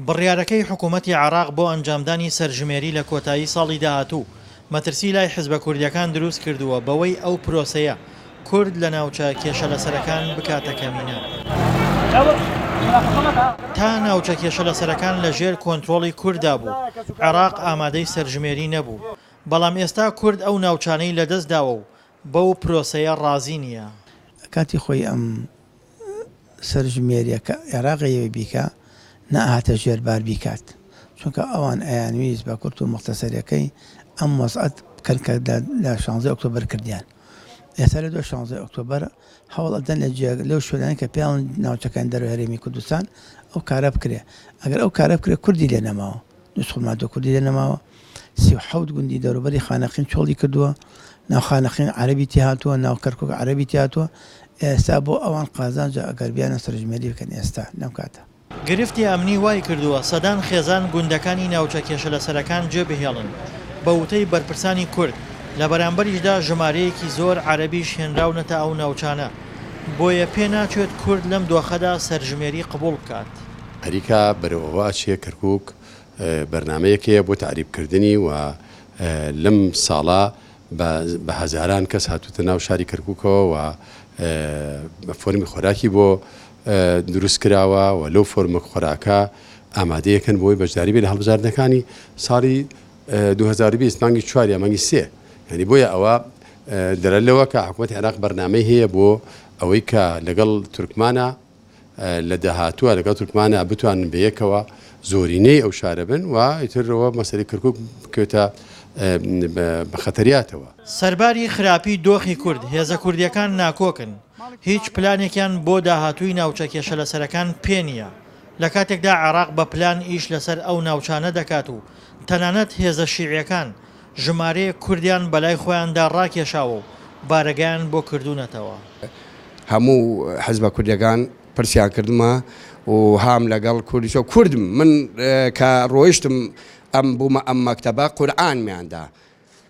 بڕیارەکەی حکوومەتی عێراق بۆ ئەنجامدانی سەرژمێری لە کۆتایی ساڵی داهاتوو، مەترسی لای حزبە کوردییەکان دروست کردووە بەوەی ئەو پرۆسەیە کورد لە ناوچە کێشەلەسەرەکان بکاتە کەمینە. تا ناوچە کێشەلەسەرەکان لە ژێر کۆنترۆڵی کورددا بوو، عێراق ئامادەی سەرژمێری نەبوو، بەڵام ئێستا کورد ئەو ناوچانەی لەدەستداوە و بەو پرۆسەیە ڕازی نییە. کاتی خۆی ئەم سەرژمێریە کە عێراق ئەیەوێ بیکا نەئەهاتە ژێر بار بیکات چونکە ئەوان ئەیانویست بە کورت و موختەسەرەکەی ئەم وەزعەت بکەن کە لە شانزەی ئۆکتۆبەر کردیان ئێستا لە دوای شانزەی ئۆکتۆبەر هەوڵ ئەدەن لە جێ لەو شوێنانەی کە پێیان ناوچەکانی دەرەوەی هەرێمی کوردستان ئەو کارە بکرێ ئەگەر ئەو کارە بکرێ کوردی لێ نەماوە دوزخورماتوو کوردی لێ نەماوە 37 گوندی دەوروبەری خانەقین چۆڵی کردووە ناو خانەقین عەرەبی تێهاتووە ناو کەرکوک عەرەبی تێهاتووە ئێستا بۆ ئەوان قازانجە ئەگەر بیانە سەرژمێری بکەن ئێستا لەم کاتە. گرفتی ئەمنی وای کردووە سەدان خێزان گوندەکانی ناوچە کێشەلەسەرەکان جێبهێڵن، بە وتەی بەرپرسانی کورد، لە بەرامبەریشدا ژمارەیەکی زۆر عەرەبیش هێنراونەتە ئەو ناوچانە، بۆیە پێناچێت کورد لەم دۆخەدا سەرژمێری قبوڵ بکات. ئەریکا بەرەو ئەوە ئەچێ کەرکوک بەرنامەیەک هەیە بۆ تەعریب کردنی و لەم ساڵە بە هەزاران کەس هاتووتە ناو شاری کەرکوکەوە و فۆرمی خۆراکی بۆ دروست کراوە و لەو فۆرمە خۆراکە ئامادەیەکەن بۆی بەشداری بێ لە هەڵبژاردنەکانی ساڵی 2020 مانگی چوار یا مانگی سێ یعنی بۆیە ئەوە دەرە لەوە کە حکوومەتی عێراق بەرنامەی هەیە بۆ ئەوەی کە لەگەڵ تورکمانە لە داهاتووە لەگەڵ تورکمانە بتوانن بەیەکەوە زۆرینەی ئەو شارە بن و ئیتر ئەوە مەسەلەی کەرکوک بکەوێتە بە خەتەریاتەوە. سەرباری خراپی دۆخی کورد، هێزە کوردییەکان ناکۆکن، هیچ پلانێکیان بۆ داهاتووی ناوچە کێشەلەسەرەکان پێ نییە، لە کاتێکدا عێراق بە پلان ئیش لەسەر ئەو ناوچانە دەکات و تەنانەت هێزە شیعیەکان ژمارەیەک کوردیان بەلای خۆیاندا ڕاکێشاوە و بارەگایان بۆ کردوونەتەوە. هەموو حزبە کوردیەکان پرسیان کردمە و هام لەگەڵ کوردیشەوە کوردم من کە ڕۆیشتم ئەم بوومە ئەم مەکتەبە قورئانمیان دا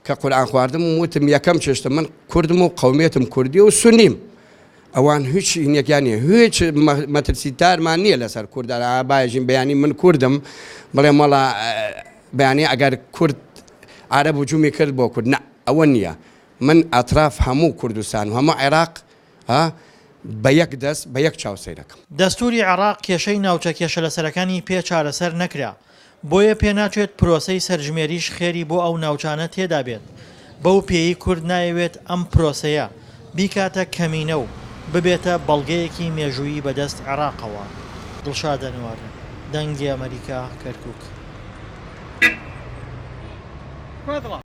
کە قورئان خواردم وتم یەکەم چشتم من کوردم و قومیەتم کوردی و سونیم ئەوان هیچ هینێکیان نییە هیچ مەترسیدارمان نییە لەسەر کوردە باژین بەیانی من کوردم بڵێم وەڵا بەیانی ئەگەر کورد عرب هجومی کرد بۆ کورد نە ئەوە نییە من ئەتراف هەموو کوردستان و هەموو عێراق بە یەک دەست بە یەک چاو سەیرەکەم. دەستوری عێراق کێشەی ناوچە کێشەلەسەرەکانی پێ چارەسەر نەکرا، بۆیە پێناچێت پرۆسەی سەرژمێریش خێری بۆ ئەو ناوچانە تێدا بێت، بەو پێیەی کورد نایەوێت ئەم پرۆسەیە بیکاتە کەمینە و ببێتە بەڵگەیەکی مێژوویی بەدەست عێراقەوە. دڵشاد ئەنوەر، دەنگی ئەمەریکا، کەرکوک.